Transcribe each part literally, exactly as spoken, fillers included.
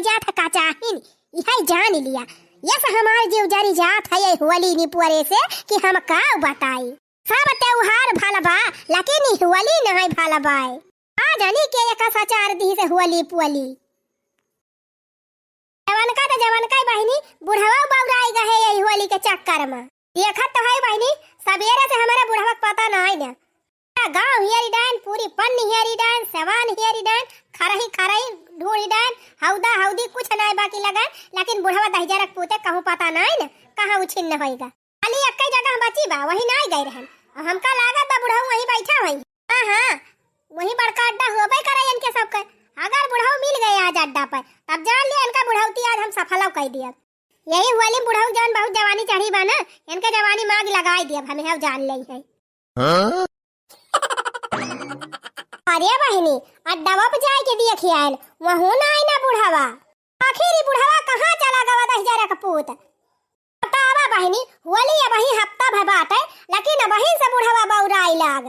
जात है का चाहिन, इहै जान लिया। यस हमार जीव जरी जात है ये होली निपुअरे से कि हम का बताई। सब त्योहार भल बा, लेकिन ई होली नाहीं भल बाय। का जानी के एका सचार दिहिस होली पुअली। जवनका त जवनका बहिनी, बुढ़वा बौराइ गए यही होली के चक्कर मा। देखत तो है बहिनी, सबेरे से हमरे बुढ़वा के पता नाहीं न। गाँव हियरी डाइन, पूरी पन्नी हियरी डाइन, सेवान हियरी डाइन, खरही खरही ढूढ़ी डाइन, हौदा हौदी कुछ नाहीं बाकी लगाइन, लेकिन बुढ़वा दहिजरक पूते कहूँ पता नाहीं न, कहाँ उछिन्न होइगा। खाली एक्कै जगह बची बा, वही नाहीं गए रहन। अब हमका लागत बा बुढ़ऊ वहीं बैठा होई। हाँ, हाँ, वहीं बड़का अड्डा होबे करे इनके सबके। अगर बुढ़ऊ मिल गए आज अड्डा पर, तब जान लिया इनका बुढ़ौती आज हम सफलौ कइ दियब। यही होली में बुढ़ऊ जौन बहुत जवानी चढ़ी बा ना, इनके जवानी में आग लगाइ दियब, हम यह जान लेइ है। हाँ? अरे बहिनी, अड्डवा पे जाए के देखि आयल, वहूँ नाहीं ना बुढ़वा। आखिर ई बुढ़वा कहाँ चला गवा दहिजरक पूत? बतावा बहिनी, होली अबहीं हफ्ता भर बाटे, लेकिन अबहीं से बुढ़वा बौराइ लाग।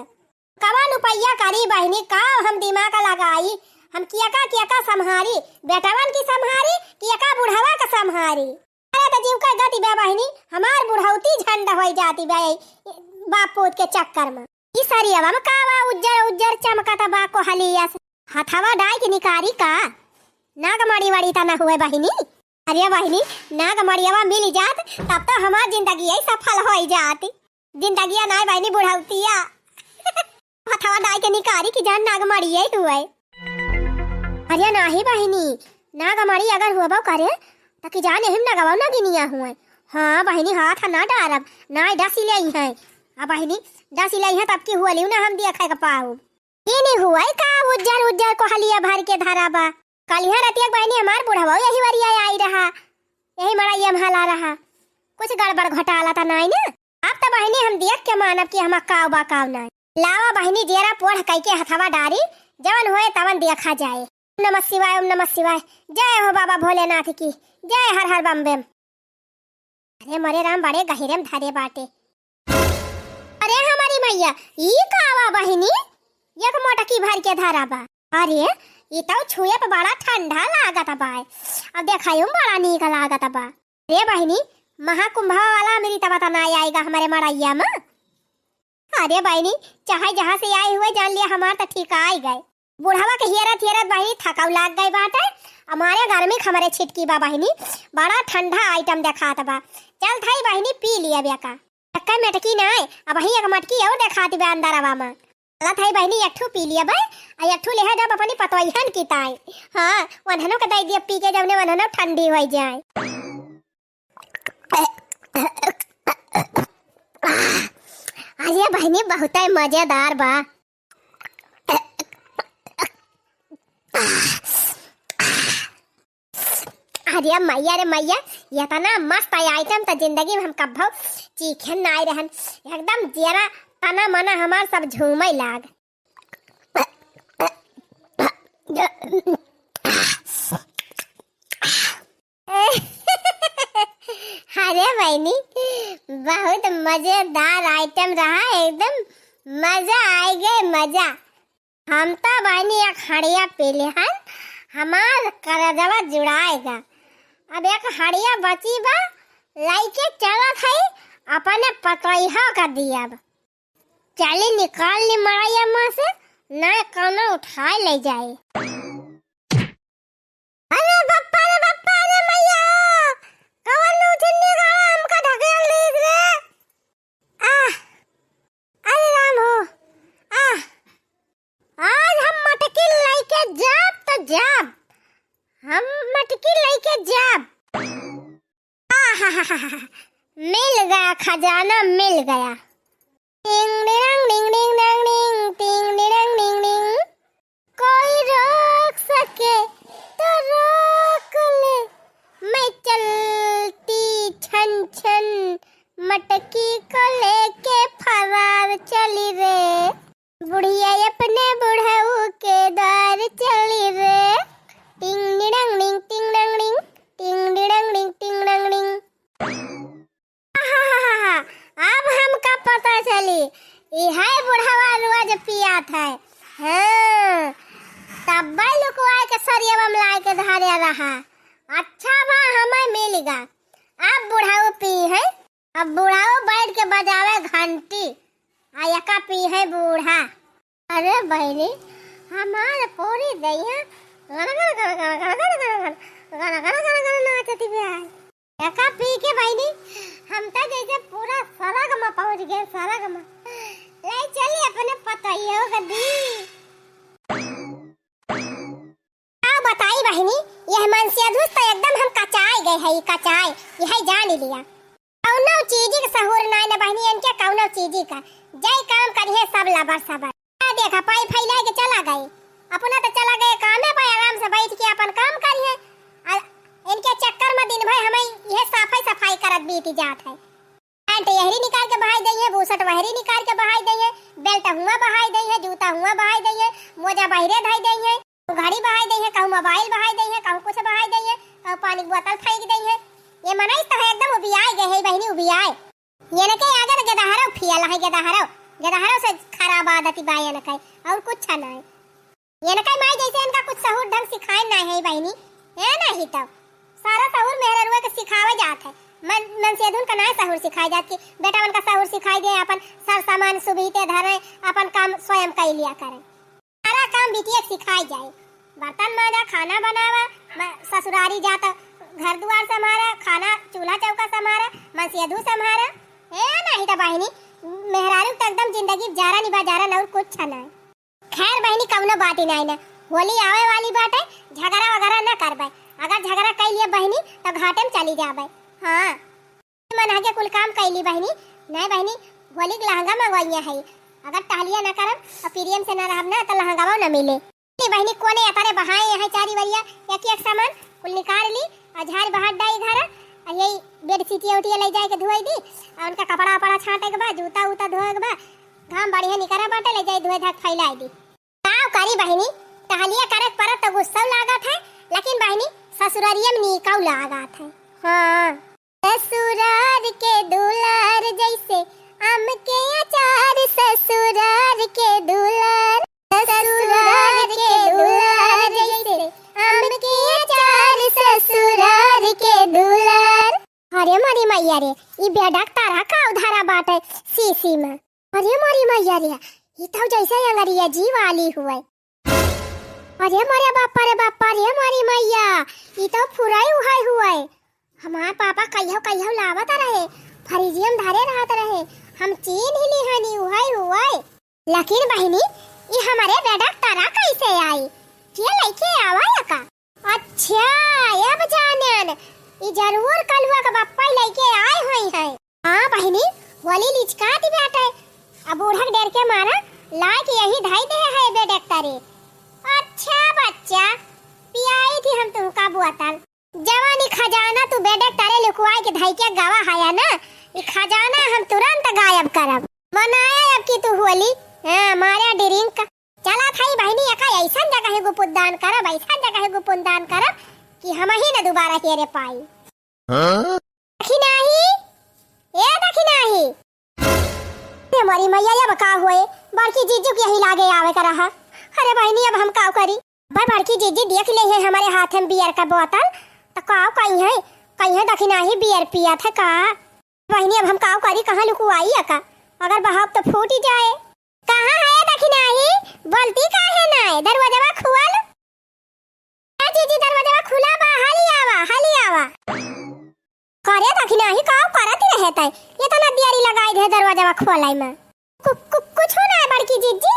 कवन उपैया करी बहिनी, का हम दिमाग लगाई? हम केका केका सम्हारी? बेटवन की सम्हारी, केका बुढ़वा का सम्हारी? अरे त जीव का गति बा बहिनी, हमार बुढ़ौती झंड होइ जाती बा, बाप पूत के चक्कर मा। ई सरियवा मा का बा, उज्जर उज्जर चमकत बा कोहलिया से। हथवा डाइ के निकारी का? नागमणि वड़ी त न हुए बहिनी? अरे बहिनी, नागमणियवा मिल जात, तब तो हमार जिंदगी ही सफल होइ जात। जिंदगिया नाहीं बहिनी, बुढ़ौतिया। हथवा डाइ के निकारी कि जान नागमणिये हुए। अरे नाहीं बहिनी, नागमणि अगर हुअबो करे, त कि जान एहिम नगवा नगिनिया हुए। हाँ बहिनी, हाथ ना डारब, नाहीं डसी लेइहैं। आ बहिनी, डसी लेइहैं तब की होली ना हम देखे के पाउब। ई नी हुआ का उज्जर उज्जर कोहलिया भर के धरा बा। कलिहा रतिया के बहिनी हमार बुढ़वा यही वरिया आई रहा, यही मड़ैया में हला रहा। कुछ गड़बड़ घोटाला त नाई ना? अब त बहिनी हम देख के मानब कि हमा काव बा काव नाई। लावा बहिनी जेरा पोढ़ कइके हथवा डारी, जवन होए तवन देखा जाए। ओम नमः शिवाय, ओम नमः शिवाय। जय हो बाबा भोलेनाथ की, जय हर हर बम बम। अरे मोरे राम, बड़े गहिरे में धरे बाटे। अरे हमारी मैया, ई का बा बहिनी? एक मोटकी भर के धरा बा। अरे, ई तउ छुए पे बड़ा ठंडा लागत बा। अब देखाई में बड़ा नीक लागत बा। अरे बहिनी, महाकुंभवा वाला अमृतवा त नाई आएगा हमरे मड़ैया में? अरे बहिनी, चाहे जहाँ से आए हुए, जान लिया हमार त ठीक आइ गए। बुढ़वा के हियरत हियरत बहिनी थकाऊ लाग गई बाटे। हमारे गर्मी क हमरे छिटकी बा बहिनी, बड़ा ठंडा आइटम देखात बा। चल थाई बहिनी पी लिया बेका। एक्कै मेटकी नाई, अबहीं एक मटकी अउर देखात बा अंदरवा मा। चल थाई बहिनी एक ठू पी लिया बे, आ एक ठू लेहे जब अपनी पतोहियन की ताई। हाँ, वन्हनो के दइ दिया पी के, जौने वन्हनो ठंडी होइ जाए। अरे बहिनी, बहुतै मजेदार बा। अरे मैया रे मैया, एतना मस्त आइटम त जिंदगी में हम कब्भौ चीखे नाई रहन। एकदम जेरा तना मना हमार सब झूमै लाग। अरे बहिनी, बहुत मजेदार आइटम रहा, एकदम मजा आइ गए, मजा। हम त बहिनी एक हड़िया पी लेहन, हमार करजवा जुड़ाएगा। अब एक हड़िया बची बा, लइके चलत हई, अपने पतोहियो का दियब। चली निकाल ली मड़ैया मा से, नाहीं कौनो उठाए ले जाए। अरे बप्पा रे बप्पा रे मैया, कवन नौजन्नी गाड़ा हमका ढकेल दीस रे। आह, अरे राम हो, आह, आज हम मटकी लइके जाब त जाब, हम मटकी लइके जाब। आहाहाहा, मिल गया खजाना, मिल गया। टिंग डिडंग डिंग डिंग डंग डिंग, टिंग डिडंग डिंग डिंग। कोई रोक सके तो रोक ले, मैं चलती छन छन, मटकी को लेके फरार चली रे। बुढ़िया अपने बुढ़ऊ के द्वार चली रे। टिंग डिडंग डिंग, टिंग डंग डिंग, टिंग डिडंग डिंग, टिंग डंग डिंग। आहाहाहा, अब हमका पता चली, इहै बुढ़वा रोज पियात है। हाँ, तब्बै लुकवाए के सरियवा में लाए के धरे रहा। गा। अब बुढ़ऊ पी है, अब बुढ़ऊ बैठ के बजावे घंटी, आ एका पी है बूढ़ा। अरे बहिनी, हमार पूरी दहिया गन गन गन नाचती बा। एका पी के बहिनी, हम त जैसे पूरा सरग में पहुँच गए, सरग में। ले चली अपने पतोहियो के दी। का बताई बहिनी, यह मनसेधू से तो एकदम हम कचाई गए है, कचाई, यह जान लिया। कौनो चीजी के सहूर नाय न बहिनी, इनके कौनो चीजी का। जय काम करिहे सब लबर सबर। आ देखा, पाई फैलाए के चला गए। अपना तो चला गए कामे पे, आराम से बैठ के अपन काम करिहे। आ इनके चक्कर में दिन भर हमें यह साफाई सफाई करत बीत जात है। पैंट यहरी निकाल के बहाई दइहे, बुसट वहरी निकाल के बहाई दइहे, बेल्ट हुआँ बहाई दइहे, जूता हुआँ बहाई दइहे, मोजा बहरे धई दइहे, घड़ी बहाई दइहे, कहूँ मोबाइल बहाई दइहे, कहूँ कुछ बहाई दइहे, कहूँ पानी के बोतल फेंक दइहे। ये मनई तो है एकदम उबियाए गए है बहिनी, उबियाए। ये न के अगर गदहरव फियल है, गदहरव, गदहरव से खराब आदत बा ये न के, और कुछ ना है। इनका माई जैसे इनका कुछ सहूर ढंग सिखाए ना है बहिनी, है ना ही तब। सारा सहूर मेहररुआ के सिखावे जात है। मन, मनसेधुन का ना सहूर सिखाए जात कि बेटा उनका सहूर सिखाई दे, अपन सर सामान सुबीते धरे, अपन काम स्वयं कई लिया करे। सारा काम बिटिया के सिखाई जाए। बर्तन माजा, खाना बनावा, म-, ससुरारी जात घर दुआर संभारा, खाना चूल्हा चौका संभारा, मनसेधु संभारा। है ना ही तब बहिनी, मेहरारू तो एकदम जिंदगी जारा निभा जारा और कुछ ना है। खैर बहिनी, कौनो बात ही नाई ना, होली आवे वाली बाटे, झगड़ा वगैरह ना करबे। अगर झगड़ा कई लिए बहिनी, तो घाटे में चली जाबे। हाँ, मन आगे कुल काम कई ली बहिनी। नहीं बहिनी, होली के लहंगा मंगवाइया है, अगर टहलिया ना करब और प्रेम से ना रहब ना, तो लहंगावा ना मिले। नहीं बहिनी, कोने अतरे बहाए यहाँ चारी वरिया, एक एक सामान कुल निकाल ली, और झाड़ बहार डाई घर, और यही बेडशीटिया उटिया ले जाए के धोई दी, और उनका कपड़ा वपड़ा छाटे के बा, जूता उता धोए के बा, घाम बढ़िया निकरा बाटे, ले जाई धोए धाक फैलाई दी। काव करी बहिनी, टहलिया करे के परत तो गुस्सा लागत है, लेकिन बहिनी ससुररिया में नीकाऊ लागत है। हाँ। ससुरार के दुलार जैसे आम के अचार, ससुरार के दुलार, ससुरार के दुलार जैसे आम के अचार, ससुरार के दुलार। अरे मोरी मैया रे, ई बेडक तारा का उधारा बाटे शीशी में। अरे मोरी मैया रे, ई तो जैसे अंग्रेजी वाली हुए। अरे मोरे बापा रे बापा रे मोरी मैया, ई तो फुराई उहाई हुए। हमार पापा कहियो कहियो लावत रहे, फ्रिजिया में धरे रहत रहे, हम चीन्ह लिहनी उहाई हुए। लेकिन बहिनी, ई हमरे बेडक तारा कैसे आई? के लइके आवा या का? अच्छा, अब जानेन, ई जरूर कलुआ के बप्पा लइके आए होई हैं। हाँ बहिनी, होली लिचकात बाटे, अब बूढ़क डेर के मारा लाइके यही धई दे है बेडक तारे। अच्छा बच्चा, पियाई थी हम तुमका बोतल। जवानी खजाना तू बेडक तारे लुकवाई के धई के गवा हया ना, ई खजाना हम तुरंत गायब करब। मनाया अब की तू होली, हाँ, मारा drink। चला थाई बहिनी, एका ऐसन जगह गुपुदान करब, ऐसन जगह गुपुदान करब कि हम ही न दोबारा हेरे पाई। हाँ? दखिनाही, ए दखिनाही। अरे मोरी मैया, अब का हुए? बड़की जीजू के यही लागे आवे का रहा। अरे बहिनी, अब हम का करी? भाई बड़की जीजी देख ले है हमारे हाथ में beer का बोतल, तो का कही है, कही है दखिनाही beer पियत है का? बहिनी, अब हम का करी, कहाँ लुकुआई है का? अगर बहाव तो फूट ही जाए। कहाँ है दखिनाही? बोलती काहे नाय? दरवाजवा खुआल। ए जीजी, दरवाजवा खुला बा, हाली आवा, हाली आवा। करे दखिनाही, का करत रहे तै? ये तो ना दियारी लगाई दे दरवाजवा खोलाई में। कु-, कु-, कुछ ना है बड़की जीजी।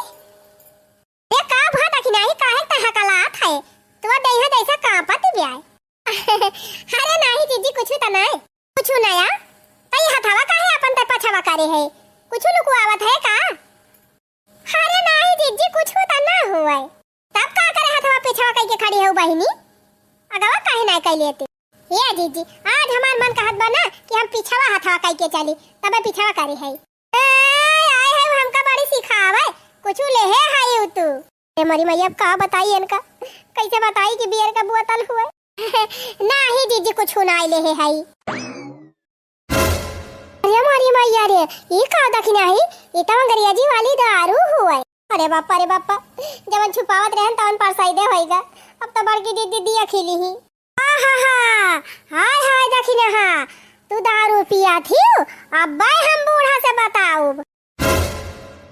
ए का भा दखिनाही, काहे तै हकलात है? तोर देह जैसे कांपत ब्याय। अरे नाही जीजी, कुछ तो नाय। कुछ नया? तई हथवा काहे अपन तै पछवा करे है? कुछ लुकुआवत है का? अरे नाही जीजी, कुछ तो ना हुए। तब का करे हथवा पिछवा कई के खड़ी है बहिनी? अगवा काहे ना कई लेते? ए जीजी, आज हमार मन कहत बा ना कि हम पिछवा हथवा कई के चली, तबे पिछवा करे है। ए, आए है हमका बड़ी सिखावे, कुछ लेहे है उ तू। ए मोरी मैया, अब का बताई इनका, कैसे बताई कि beer का बोतल हुए? नाही जीजी, कुछ ना लेहे है। अरे मोरी मैया रे, ई का दखिनाही? ई तो अंग्रेजी वाली दारू हुए। अरे बापा रे बापा, जवन छुपावत रहन तवन परसाई दे होइगा। अब तो बड़की दीदी दिया खिली ही। आहा हा, हाय हाय दखिनहा, तू दारू पियत हिउ, अब्बै हम बूढ़ा से बताउब।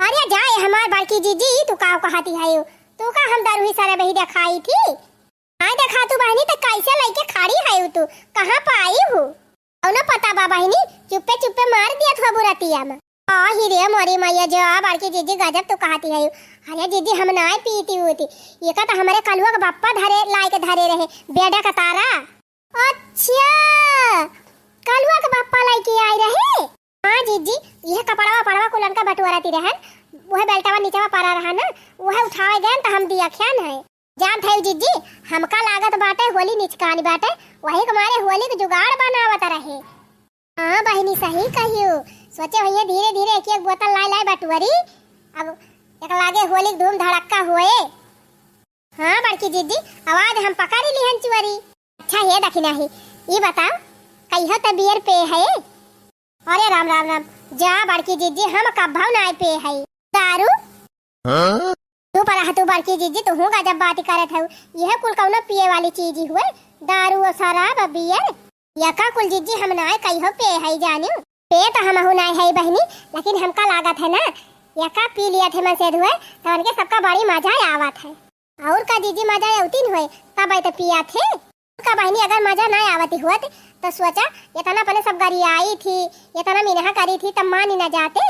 अरे जाए हमार बड़की जिज्जी, तू का कहती हइउ? तू का हम दरुही सरबही देखाइत ही? आय देखा तू बहिनी, त कैसे लइके खड़ी हइउ तू? कहाँ पाई हू? कउनो पता बा बहिनी, चुप्पे चुप्पे मार दियत होबू रतिया में। आही रे मोरी मइया, जा बड़की जिज्जी, गजब तू कहती हइउ। अरे जिज्जी, हम नाय पीती उती, एका त हमरे कलुआ के बप्पा धरे, लाइके धरे रहे, बेड़ा का तारा। अच्छा, कलुआ के बप्पा लइके आइ रहे? हाँ जिज्जी, इहे कपड़वा उपड़वा कुल उनका बटुअरती रहन, उहे बेल्टवा नीचवा परा रहा ना, उहे उठावे गएन त हम दियख्यान है। जानत हइउ जिज्जी, हमका लागत बाटे होली निचकानी बाटे, वही के मारे होली के जुगाड़ बनावत रहे। हाँ बहिनी, सही कहिउ, सोचे होइहें धीरे धीरे एक एक बोतल लाइ लाइ बटुअरी, अब एक लागे होली के धूम धड़क्का होए। हाँ बड़की जिज्जी, आवाज हम पकड़ी लिहन चुअरी। अच्छा हे दखिनही, ई बताउ, कहियो त बियर पे है? अरे राम राम राम, जा बड़की जिज्जी, हम कब्भउ नाय पे हई दारू। हाँ? तू पर तू बड़की जिज्जी, तुहूँ गजब बात करत हउ। इहे कुल कउनो पिए वाली चीज ही हुए, दारू और शराब और बियर। यका कुल जिज्जी हम नाय कहियो पे हई जानिउ। पे त हमहू नाय हई बहिनी, लेकिन हमका लागत है ना, यका पी लियत है मन से धुए, त उनके सबका बड़ी मजा आवत है। और का जिज्जी, मजा अउतिन होए, तब तो पियत है। का बहिनी, अगर मजा ना आवती होत, त सोचा, इतना अपने सब गरियाई थी, इतना मिनहा करी थी, तब मानी ना जाते।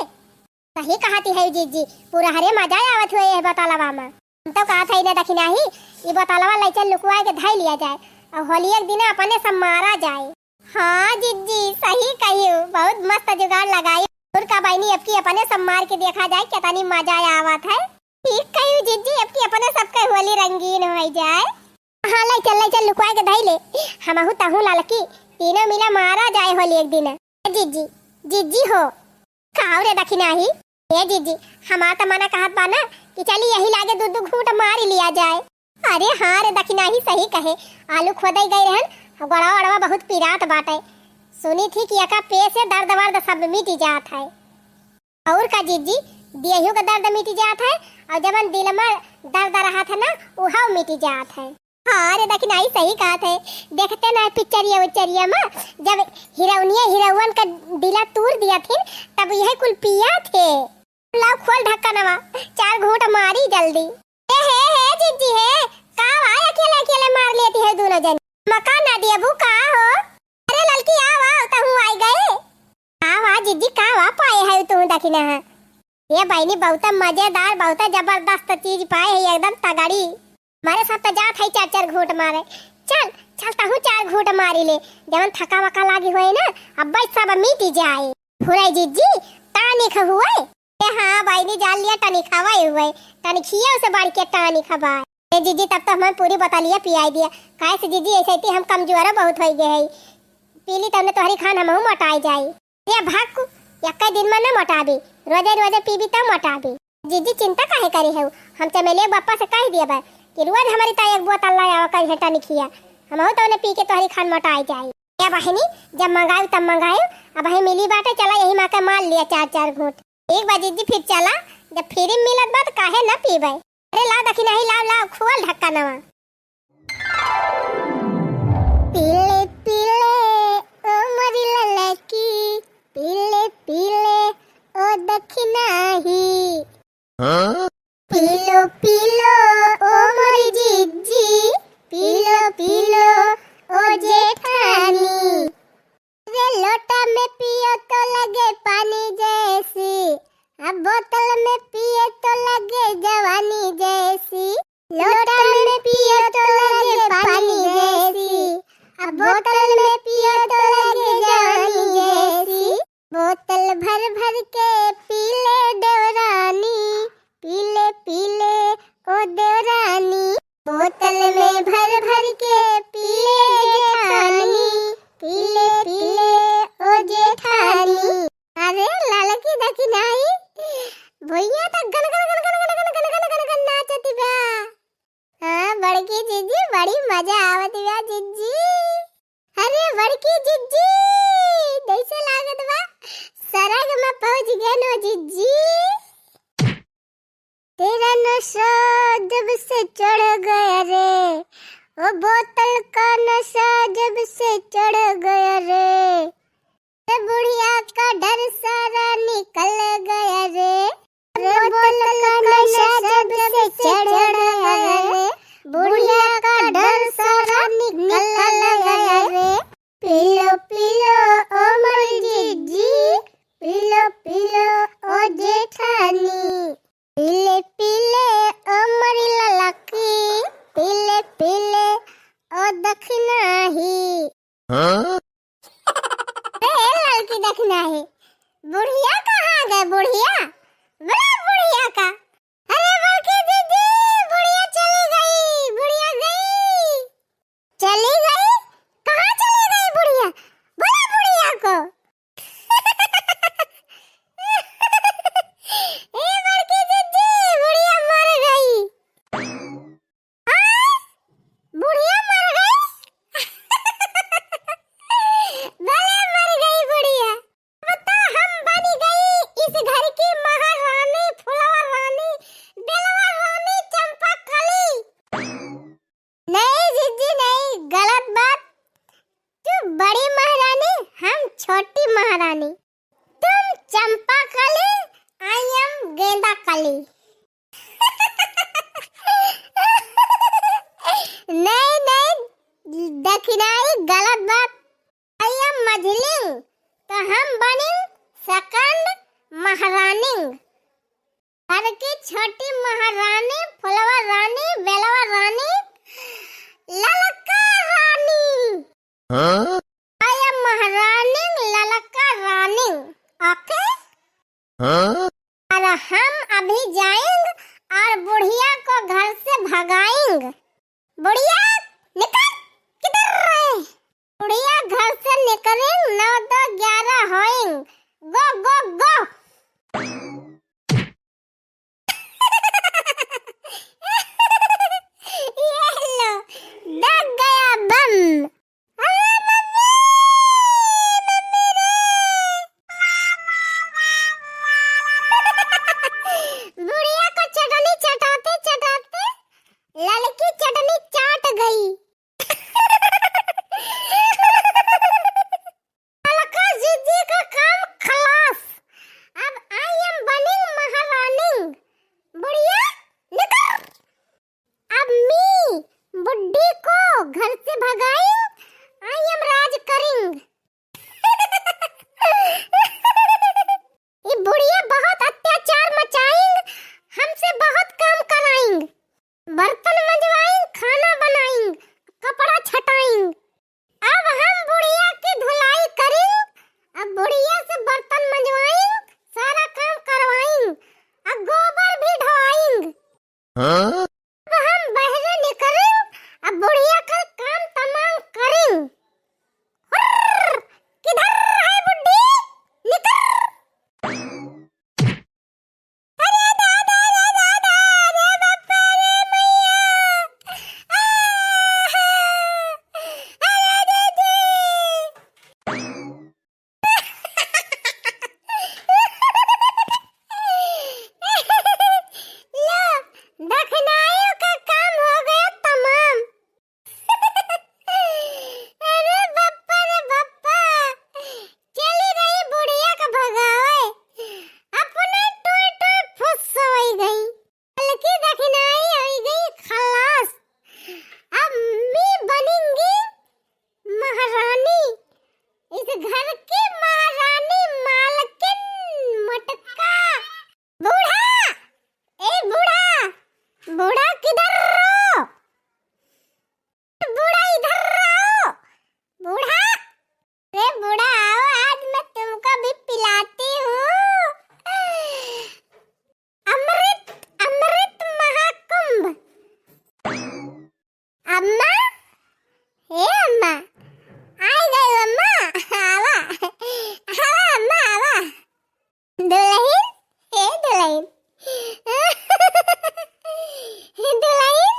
सही कहती है जिज्जी, पूरा हरे मजा आवत हुए ये बोतलवा में। हम तो कहत है ना दखिनही, ई बोतलवा लइचल लुकवाए के धइ लिया जाए, और होलिये के दिन अपने सब मारा जाए। हाँ जिज्जी, सही कहिउ, बहुत मस्त जुगाड़ लगाई। और का बहिनी, अब की अपने सब मार के देखा जाए, कितनी मजा आवत है। ठीक कहिउ जिज्जी, अब की अपने सबके होली रंगीन होइ जाए। हाँ, लइचल, लइचल, लुकवाए के धइ ले। हमहू तहू ललकी, तीनों मिला मारा जाए होली एक दिन। ए जिज्जी, जिज्जी हो। का हो रे दखिनही? ए जिज्जी, हमार त मना कहत बा ना कि चली यही लागे दू दू घूंट मारी लिया जाए। अरे हाँ रे दखिनही, सही कहे, आलू खोदे गए रहन, गोड़वा ओड़वा बहुत पिरात बाटे। सुनी थी कि एका पे से दर्द वर्द सब मिटी जात है। और का जिज्जी, देहियो का दर्द मिटी जात है, और जबन दिल में दर्द रहत है ना, उहउ मिटी जात है। हाँ रे दखिनही, सही कहत है, देखते ना पिक्चरिया उच्चरिया में, जब हिरौनिया हिरौवन का दिला तूर दिया थिन, तब यह कुल पिया थे। लाओ खोल ढक्कनवा, चार घूंट मारी जल्दी। ए हे हे जिज्जी हे, का वा अकेले अकेले मार लेती है दोनों जन? मका ना देबू का हो? अरे ललकी आवा, तहू आई गए। आवा जिज्जी, का वा पाए है तू दखिनहा? ये बहिनी बहुत मजेदार, बहुत जबरदस्त चीज पाए है, एकदम तगड़ी। मारे सब तो जात है चार चार घूंट मारे। चल चल, तहू चार घूंट मारी ले, जवन थका वका लागी होए ना, अब बस सब मिटी जाए। फुराई जिज्जी, tonic हुए। ए हाँ बहिनी, जान लिया tonic हवाई हुए, tonic हिया उसे बढ़ के tonic हवाई। ए जिज्जी, तब तो हमें पूरी बोतलिया पियाई दिया, काहे से जिज्जी ऐसे थी हम कमजोर बहुत होइ गए है, पी ली तब ने तोहरी खान हमहू मोटाई जाई। ए भाग, एक्के दिन में न मोटाबी, रोजे रोजे पीबी तब मोटाबी। जिज्जी चिंता काहे करे है, हम चमेलिया बप्पा से कह दिया बा कि रोज हमारी ताई एक बोतल लाया करी है tonic हिया, हमहू तब ने पी के तोहरी खान मोटाई जाई। ए बहिनी, जब मंगायु तब मंगायु, अब ही मिली बाटे, चला यही माँ के मार लिया चार चार घूंट। ठीक बा जिज्जी, फिर चला, जब free में मिलत बा त काहे ना पीबे। अरे लाओ दखिनही, लाओ, लाओ, खोल ढक्कनवा। पीले पीले ओ मोरी ललकी, पीले पीले ओ दखिनही। हाँ? पीलो पीलो ओ मोरी जिज्जी, पीलो पीलो ओ जेठानी। अरे लोटा में पियो तो लगे पानी जैसी, अब बोतल में पिए तो लगे जवानी जैसी। लोटा में पिए तो लगे पानी जैसी, अब बोतल में पिए तो लगे जवानी जैसी। बोतल भर भर के पी ले देवरानी, पी ले पी ले ओ देवरानी। बोतल में भर भर के पी ले जेठानी, पी ले पी ले ओ जेठानी। अरे ललकी दखिनही, भुइया त गन गन गन गन गन गन गन गन गन गन नाचती बा। हाँ बड़की जिज्जी, बड़ी मजा आवत बा जिज्जी। अरे बड़की जिज्जी, कैसे लागत बा? सरग में पहुँच गए नो जिज्जी। तेरा नशा जब से चढ़ गया रे, ओ बोतल का नशा चढ़ गया रे, बुढ़िया का डर सारा निकल गया रे। पी लो, पी लो, ओ मोरी जिज्जी, पी लो, पी लो, ओ जेठानी। पी ले, पी ले, ओ मोरी ललकी, पी ले, पी ले, ओ दखिनाही। हाँ? अरे, ए ललकी दखिनाही, बुढ़िया कहाँ गए, बुढ़िया? बड़ा बुढ़िया का। अरे, बड़की दीदी, बुढ़िया चली गई, बुढ़िया गई। चली गई? कहाँ चली गई बुढ़िया? बोला बुढ़िया को। ए बड़की दीदी, बुढ़िया मर गई। हाँ? बुढ़िया मर गई? भले मर गई बुढ़िया। अब तो हम बन गई इस घर की महारानी, फुलवा रानी, बेलवा रानी, चंपा कली। नहीं जिज्जी नहीं, गलत बात। तू बड़ी महारानी, हम छोटी महारानी। तुम चंपा कली, I am गेंदा कली। नहीं नहीं दखिनाही, गलत बात। I am मझलिंग, तो हम बनिंग second महारानिंग। घर की छोटी महारानी, फुलवा रानी, बेलवा रानी, ललका रानी। हाँ? I am महारानी, ललका रानी। OK? हाँ? और हम अभी जाएंग और बुढ़िया को घर से भगाएंग। बुढ़िया, निकल, किधर रहे? बुढ़िया घर से निकलेंग, नौ दो ग्यारह होएंग। Go, go, go। ये लो, दग गया बम। अरे मम्मी, मम्मी रे। बुढ़िया को चटनी चटाते चटाते ललकी चटनी चाट गई। ललका जिज्जी का काम खलास। अब I am बनिंग महारानी। बुढ़िया, निकल। अब मी बुड्ढी को घर से भगाइंग, I am राज करिंग। ये बुढ़िया बहुत अत्याचार मचाइंग, हमसे बहुत काम कराइंग, बर्तन मंजवाइंग, खाना बनाइंग, कपड़ा छटाइंग। अब हम बुढ़िया की धुलाई करिंग, अब बुढ़िया से बर्तन मंजवाइंग, सारा काम करवाइंग, अब गोबर भी ढोआइंग। हाँ? अब हम बहरे निकलिंग, अब बुढ़िया का काम तमाम करिंग। हुर्र! किधर है बुड्ढी? निकर! अरे दादा, अरे दादा, अरे बाप्पा, अरे मैया! आहा! अरे दीदी! लो, दखिनाइयों का काम हो गया तमाम। अरे बप्पा रे बप्पा, चली रही बुढ़िया का भगावे, अपने टोय टोय फुस होई गई। ललकी दखिनाई होई गई खलास। अब मी बनिंगी महारानी, इस घर की महारानी, मालकिन, मोटका। बूढ़ा, ए बूढ़ा, बूढ़ा किधर हो? बूढ़ा इधर आओ, बूढ़ा। अरे बूढ़ा आओ, आज मैं तुमको भी पिलाती हूँ। अमृत, अमृत महाकुंभ। अम्मा, हे अम्मा, आई गई अम्मा, आवा, आवा अम्मा, आवा। दुलहिन, हे दुलहिन, हे दुलहिन,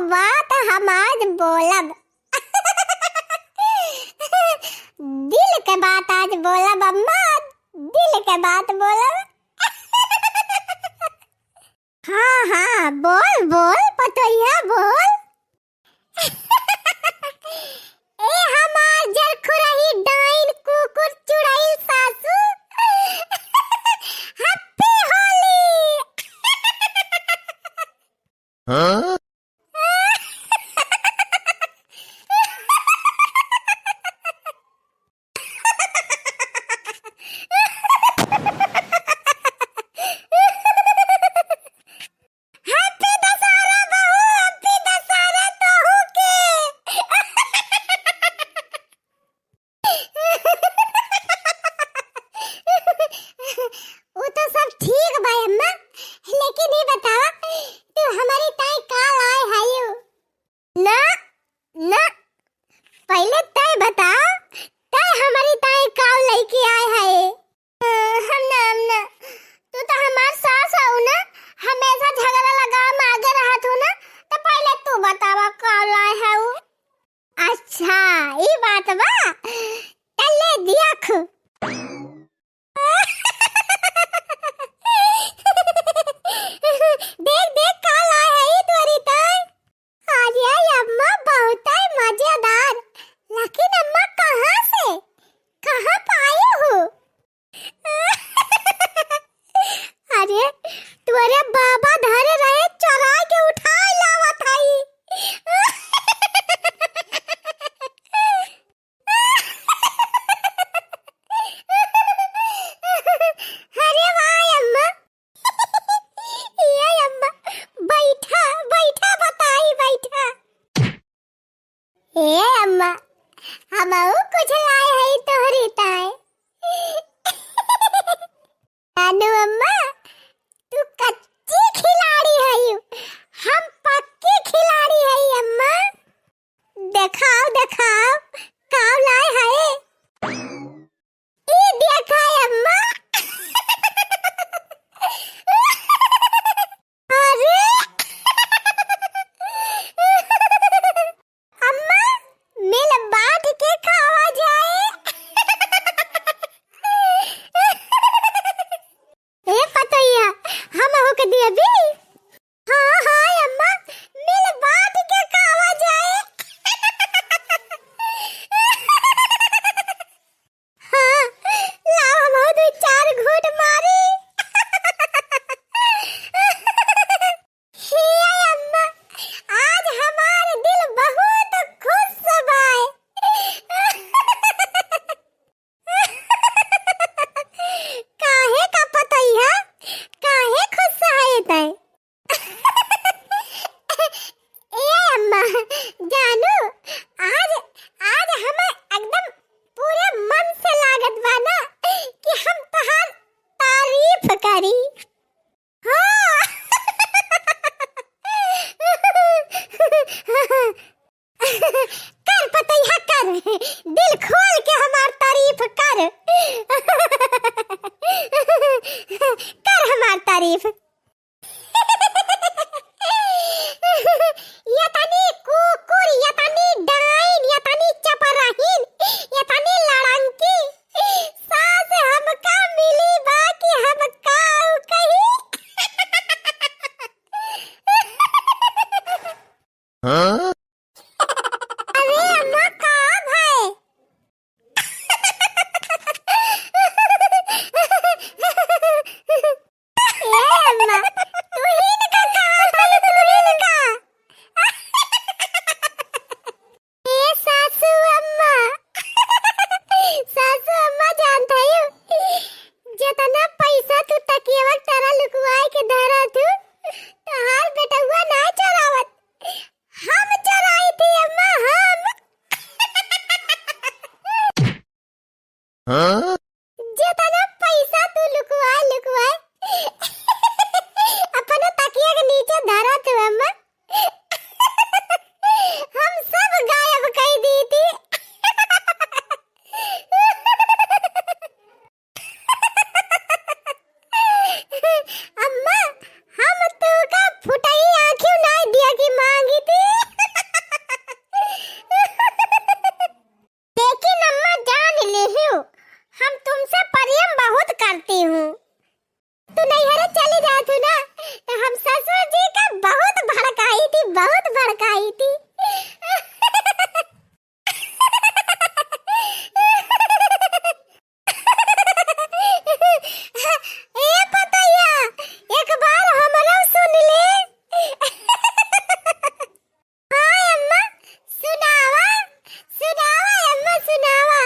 बात हम आज बोलब। दिल के बात आज बोलब अम्मा, दिल के बात बोलब। हाँ, हाँ, बोल, बोल, पतोहिया, बोल। ए हमार जरखुरही डाइन कुकुर चुड़ैल सासू, Happy होली। हाँ? Happy दशहरा बहू, Happy दशहरा तोहू के। उ तो सब ठीक बा अम्मा, लेकिन ई बतावा, तू हमरी ताई का लाए हयू? ना, ना, पहिले तय बता, तय हमरी ताई का लइके आए है? अ, हम ना, हम ना, तू तो हमार सास हऊ ना, हमेशा झगड़ा लगावे में आगे रहत हऊ ना, तो पहिले तू बतावा का लाए हऊ? अच्छा, ई बात बा। तल्ले दिया खु। देख, देख, का लाए है ई तोरी ताई। अरे अम्मा, बहुत ही मजेदार। लेकिन अम्मा, कहाँ से? कहाँ पाए हो? अरे, तोरे बाबा धरे रहे, चोराइ के उठाइ लावत हई। अरे वाह अम्मा। ये अम्मा, बैठा, बैठा बताई, बैठा। ए अम्मा, हमहू कुछ लाए हई तोहरी ताई। जानू अम्मा, तू कच्ची खिलाड़ी हई, हम पक्की खिलाड़ी हई अम्मा। देखाओ, देखाओ, का लाए हई? ई देखा अम्मा। अरे! अम्मा, मिल बांट के खावा जाए। ए पतोहिया, हमहू के दिया भी। हाँ, हाँ, अम्मा, मिल बांट के खावा जाए। हाँ, लाओ, हमहू दू चार घूंट मारी। हे अम्मा, आज हमार दिल बहुत खुश बाय। काहे का पतोहिया, काहे खुश है तै? ए अम्मा, जानू, आज, आज हमें एकदम पूरे मन से लागत बा ना कि हम तोहार तारीफ करी। हाँ। कर पतोहिया कर, दिल खोल के हमार तारीफ कर। कर हमार तारीफ। ये तनी कुकुर, ये तनी डाइन, ये तनी चपराहीन, ये तनी लड़ंकी। सास हमका मिली बा कि हम काऊ कही। हाँ? अरे अम्मा, का भय? ए अम्मा, तू ही न का कहा था, तू ही न का। ए सासू अम्मा, सासू अम्मा जानत हयू, जेतना पैसा तू तकियवा के तरा लुकवाए के धरा तू, तोहार बेटउआ ना चोरावत, हम चोराई थी अम्मा, हम। हाँ? जेतना पैसा तू लुकवाए, लुकवाए, अपना तकिया के नीचे धरा तू अम्मा, हम सब गायब कई दी थी। अम्मा, हम तोका फुटई आँखियों नाई दिया कि मांगी थी। भड़काई थी। ए पतैया, एक बार हमरो सुन ले। हाँ अम्मा, सुनावा, सुनावा अम्मा, सुनावा।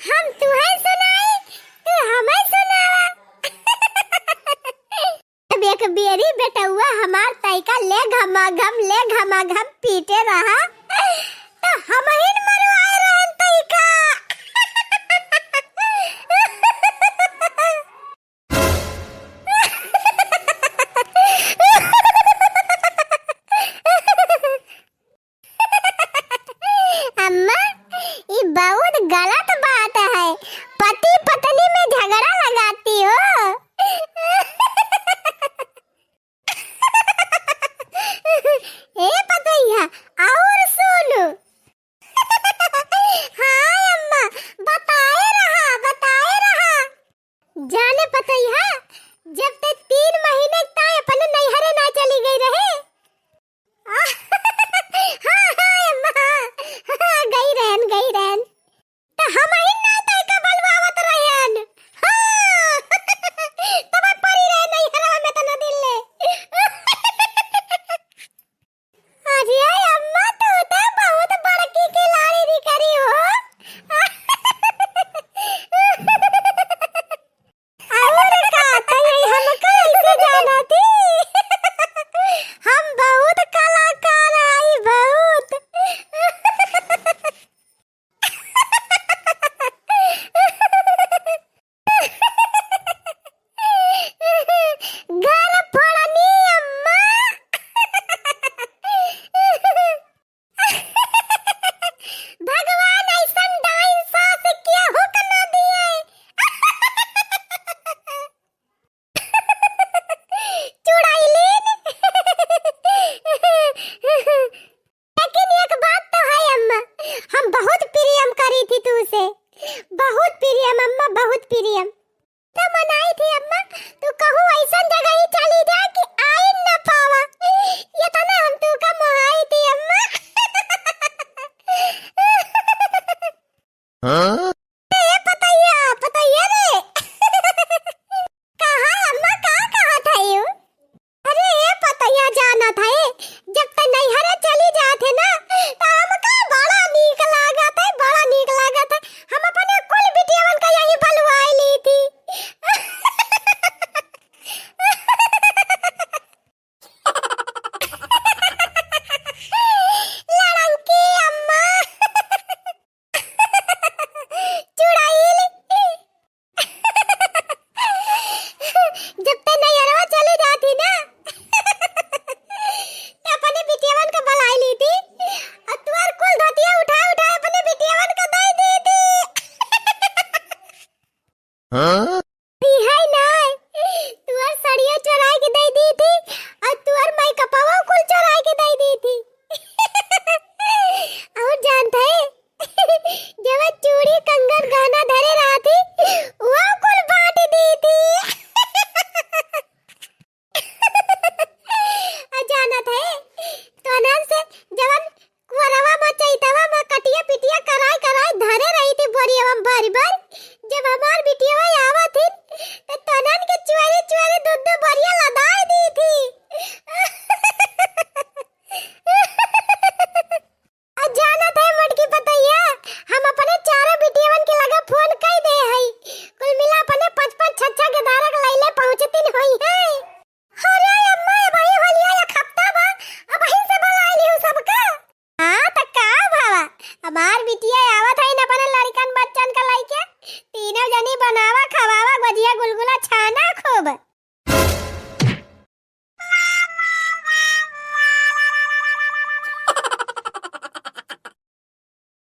हम तुहै सुनाई, तू हमै सुनावा। अब एक बेरी बेटउआ हमार तइका ले घमाघम, ले घमाघम पीटे रहा, तो हमहिन मरवाए रहन तइका। अम्मा, ई बहुत गलत बात है, पति पत्नी में झगड़ा लगाती हो। ए पतैया, और सुन। हाँ अम्मा, बताए रहा, बताए रहा। जाने पतैया, जब ते तीन महीने तक अपने नैहरे ना चली गई रहे, हाँ, हाँ, अम्मा, हाँ, गई रहन, गई रहन। त हमहिन ना तइका बलवावत रहन। हाँ, तब परी रहे नैहरवा में तना दिन ले। अरे अम्मा, तू तो बहुत बड़की खिलाड़ी निकरी हो। और का, तो यही हमका ऐसे जाना थी। हम बहुत कलाकार आई, बहुत। घर फोड़नी अम्मा। भगवान ऐसन डाइन सास केहू के ना दिए। चुड़ैलिन। लेकिन एक बात तो है अम्मा, हम बहुत प्रेम करी थी तू से, बहुत प्रेम अम्मा, बहुत प्रेम। तो मनाई थी अम्मा, तू कहूँ ऐसन जगह ही चली जा कि आई न पावा। ये तो ना हम तू का मोहाई थी अम्मा। हाँ?